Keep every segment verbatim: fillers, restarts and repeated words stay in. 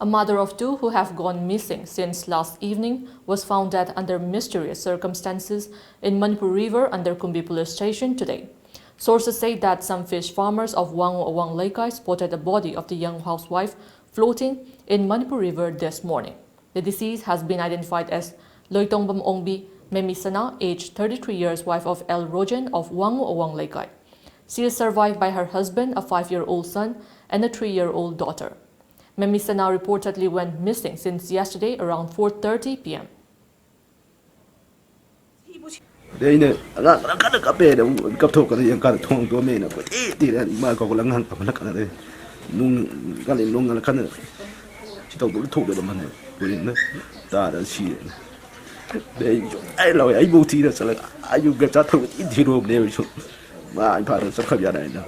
A mother of two who have gone missing since last evening was found dead under mysterious circumstances in Manipur River under Kumbi Police Station today. Sources say that some fish farmers of Wangu Awang Leikai spotted the body of the young housewife floating in Manipur River this morning. The deceased has been identified as Loitongbam Ongbi Memisana, age thirty-three years, wife of L Rojen of Wangu Awang Leikai. She is survived by her husband, a five-year-old son, and a three-year-old daughter. Memisana reportedly went missing since yesterday around four thirty p m. ꯑꯗꯩ ꯑꯩꯅ ꯑꯉꯥꯡ ꯈꯔ ꯀꯟꯅ ꯀꯞꯄꯦꯅ ꯑꯃꯨꯛ ꯀꯞꯊꯣꯛꯀꯗ ꯌꯦꯡꯀꯥꯟꯗ ꯊꯣꯡ ꯍꯥꯡꯗꯣꯛꯑꯝꯃꯦꯅ ꯀꯣꯏꯊꯤ ꯊꯤꯔꯦ꯫ ꯏꯃꯥ ꯀꯧꯒꯠꯂ ꯑꯉꯥꯡ ꯀꯞꯍꯜꯂꯛꯀꯥꯟꯗ ꯅꯨꯡ ꯀꯜꯂꯤ ꯅꯨꯡ ꯀꯟꯅ ꯁꯤ ꯇꯧꯗꯧꯗ ꯊꯣꯛꯂꯦꯗ ꯃꯥꯅꯦ ꯀꯨꯏꯔꯦꯅ ꯇꯥꯔ ꯁꯤꯔꯦꯅ꯫ ꯑꯗꯩ ꯑꯩ ꯁꯨꯝ ꯑꯩ ꯂꯥꯎꯋꯦ ꯑꯩꯕꯨ ꯊꯤꯔ ꯆꯠꯂꯒ ꯑꯩꯁꯨ ꯒꯆꯥ ꯊꯧꯕ ꯊꯤ ꯊꯤꯔꯨꯕꯅꯦꯕ ꯑꯩꯁꯨ꯫ ꯃꯥ ꯏꯝꯐꯥꯜꯗ ꯆꯠꯈ꯭ꯔꯕ ꯌꯥꯔꯦ ꯍꯥꯏꯅ꯫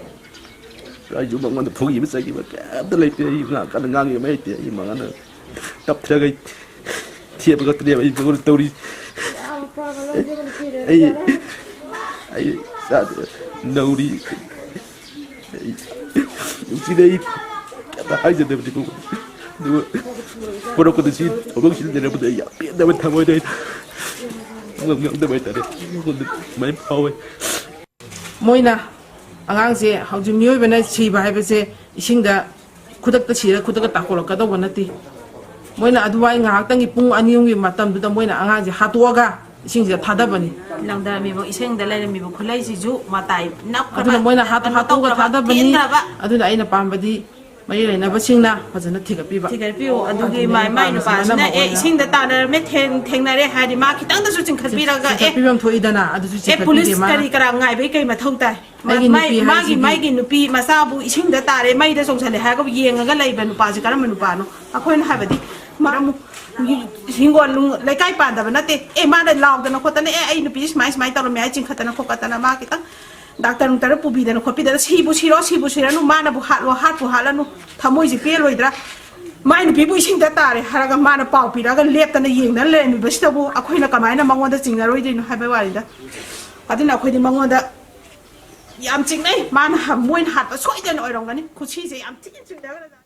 ꯑꯩꯁꯨ ꯃꯉꯣꯟꯗ ꯐꯨꯈꯤꯕ ꯆꯩꯈꯤꯕ ꯀꯩꯝꯇ ꯂꯩꯇꯦ꯫ ꯑꯩ ꯉꯥꯡ ꯀꯟꯅ ꯉꯥꯡꯉꯤꯕ ꯍꯩꯇꯦ꯫ ꯑꯩ ꯃꯉꯣꯟꯗ ꯇꯞꯊꯒꯩ ꯊꯦꯝꯕ ꯈꯛꯇꯅꯦꯕ ꯑꯩ ꯃꯉꯣꯟꯗ ꯇꯧꯔꯤ꯫ ꯑꯩ ꯑꯩ ꯆꯥꯗ ꯅꯧꯔꯤ꯫ ꯑꯩ ꯅꯨꯡꯁꯤꯅ ꯑꯩ ꯀꯩꯝꯇ ꯍꯥꯏꯖꯗꯕꯅꯤꯀꯣ꯫ ꯑꯗꯨꯒ ꯄꯣꯔꯛꯄꯗ ꯁꯤ ꯊꯕꯛꯁꯤꯗ ꯂꯩꯔꯛꯄꯗ ꯑꯩ ꯌꯥꯝ ꯄꯦꯟꯗꯕ ꯊꯃꯣꯏꯗ ꯑꯩ ꯉꯝ ꯉꯝꯗꯕ ꯍꯥꯏꯇꯥꯔꯦ꯫ ꯑꯩꯉꯣꯟꯗ ꯑꯗꯨꯃꯥꯏꯅ ꯐꯥꯎꯋꯦ꯫ ꯃꯣꯏꯅ ꯑꯉꯥꯡꯁꯦ ꯍꯧꯖꯤꯛ ꯃꯤꯑꯣꯏꯕꯅ ꯁꯤꯕ ꯍꯥꯏꯕꯁꯦ ꯏꯁꯤꯡꯗ ꯈꯨꯗꯛꯇ ꯁꯤꯔꯒ ꯈꯨꯗꯛꯇ ꯇꯥꯛꯊꯣꯛꯂꯛꯀꯗꯧꯕ ꯅꯠꯇꯦ꯫ ꯃꯣꯏꯅ ꯑꯗꯨꯋꯥꯏ ꯉꯥꯏꯍꯥꯛꯇꯪꯒꯤ ꯄꯨꯡ ꯑꯅꯤ ꯑꯍꯨꯝꯒꯤ ꯃꯇꯝꯗꯨꯗ ꯃꯣꯏꯅ ꯑꯉꯥꯡꯁꯦ ꯍꯥꯠꯇꯣꯛꯑꯒ ꯏꯁꯤꯡꯁꯤꯗ ꯊꯥꯗꯕꯅꯤ꯫ ꯂꯪꯗꯔꯝꯃꯤꯕ ꯏꯁꯤꯡꯗ ꯂꯩꯔꯝꯃꯤꯕ ꯈꯨꯠꯂꯩꯁꯤꯁꯨ ꯃꯇꯥꯏ ꯅꯞ ꯑꯗꯨꯅ ꯃꯣꯏꯅ ꯍꯥꯠꯇꯣ ꯍꯥꯠꯇꯣꯛꯑꯒ ꯊꯥꯗꯕꯅꯤ꯫ ꯑꯗꯨꯅ ꯑꯩꯅ ꯄꯥꯝꯕꯗꯤ ꯃꯔꯤ ꯂꯩꯅꯕꯁꯤꯡꯅ ꯐꯖꯅ ꯊꯤꯒꯠꯄꯤꯕ꯫ ꯊꯤꯒꯠꯄꯤꯌꯨ꯫ ꯑꯗꯨꯒꯤ ꯃꯥꯏ ꯃꯥꯏ ꯅꯨꯄꯥꯁꯤꯅ ꯑꯦ ꯏꯁꯤꯡꯗ ꯇꯥꯟꯅꯔꯝꯃꯦ ꯊꯦꯡ- ꯊꯦꯡꯅꯔꯦ ꯍꯥꯏꯔꯗꯤ ꯃꯥ ꯈꯤꯇꯪꯗꯁꯨ ꯆꯤꯡꯈꯠꯄꯤꯔꯒ ꯑꯦ ꯆꯤꯡꯈꯠꯄꯤꯐꯝ ꯊꯣꯛꯏꯗꯅ ꯑꯗꯨꯁꯨ ꯑꯦ ꯄꯨꯂꯤꯁ ꯆꯤꯡꯈꯠꯄꯤꯗꯦ ꯃꯥ꯫ ꯀꯔꯤ ꯀꯔꯥ ꯉꯥꯏꯕꯒꯤ ꯀꯩ ꯃꯊꯧ ꯇꯥꯏ? ꯃꯥ- ꯑꯩꯒꯤ ꯃꯥꯏ- ꯅꯨꯄꯤ ꯃꯥꯒꯤ ꯍꯥꯏꯁꯤꯗꯤ ꯃꯥꯒꯤ ꯅꯨꯄꯤ ꯃꯆꯥꯕꯨ ꯏꯁꯤꯡꯗ ꯇꯥꯔꯦ ꯃꯩꯗ ꯆꯣꯡꯁꯜꯂꯦ ꯍꯥꯏꯔꯒ ꯌꯦꯡꯉꯒ ꯂꯩꯕ ꯅꯨꯄꯥꯁꯦ ꯀꯔꯝꯕ ꯅꯨꯄꯥꯅꯣ? ꯑꯩꯈꯣꯏꯅ ꯍꯥꯏꯕꯗꯤ ꯃꯥ ꯑꯃꯨꯛ ꯍꯤꯡꯒꯣꯜ ꯅꯨꯡ ꯂꯩꯀꯥꯏ ꯄꯥꯟꯗꯕ ꯅꯠꯇꯦ꯫ ꯑꯦ ꯃꯥꯅ ꯂꯥꯎꯗꯅ ꯈꯣꯠꯇꯅ ꯑꯦ ꯑꯩ ꯅꯨꯄꯤꯁꯦ ꯁꯨꯃꯥꯏ ꯁꯨꯃꯥꯏꯅ ꯇꯧꯔꯝꯃꯦ ꯍꯥꯏ ꯆꯤꯡꯈꯠꯇꯅ ꯈꯣꯠꯀꯠꯇꯅ ꯃꯥ ꯈꯤꯇꯪ ꯗꯥꯛꯇꯔ ꯅꯨꯡꯇꯔ ꯄꯨꯕꯤꯗꯅ ꯈꯣꯠꯄꯤꯗꯅ ꯁꯤꯕꯨ ꯁꯤꯔꯣ ꯁꯤꯕꯨ ꯁꯤꯔꯅꯨ ꯃꯥꯅꯕꯨ ꯍꯥꯠꯂꯣ ꯍꯥꯠꯄꯨ ꯍꯥꯠꯂꯅꯨ ꯊꯃꯣꯏꯁꯦ ꯄꯦꯜꯂꯣꯏꯗ꯭ꯔꯥ? ꯃꯥꯏ ꯅꯨꯄꯤꯕꯨ ꯏꯁꯤꯡꯗ ꯇꯥꯔꯦ ꯍꯥꯏꯔꯒ ꯃꯥꯅ ꯄꯥꯎ ꯄꯤꯔꯛꯑꯒ ꯂꯦꯞꯇꯅ ꯌꯦꯡꯗꯅ ꯂꯩꯔꯝꯃꯤꯕꯁꯤꯗꯕꯨ ꯑꯩꯈꯣꯏꯅ ꯀꯃꯥꯏꯅ ꯃꯉꯣꯟꯗ ꯆꯤꯡꯅꯔꯣꯏꯗꯣꯏꯅꯣ ꯍꯥꯏꯕ ꯋꯥꯔꯤꯗ꯫ ꯑꯗꯨꯅ ꯑꯩꯈꯣꯏꯗꯤ ꯃꯉꯣꯟꯗ ꯌꯥꯝ ꯆꯤꯡꯅꯩ꯫ ꯃꯥꯅ ꯍ- ꯃꯣꯏꯅ ꯍꯥꯠꯄ ꯁꯣꯏꯗꯅ ꯑꯣꯏꯔꯝꯒꯅꯤ꯫ ꯈꯨꯠꯁꯤꯁꯦ ꯌꯥꯝ ꯊꯤꯅ ꯆꯤꯡꯅꯈ꯭ꯔꯖꯥꯠꯅꯤ꯫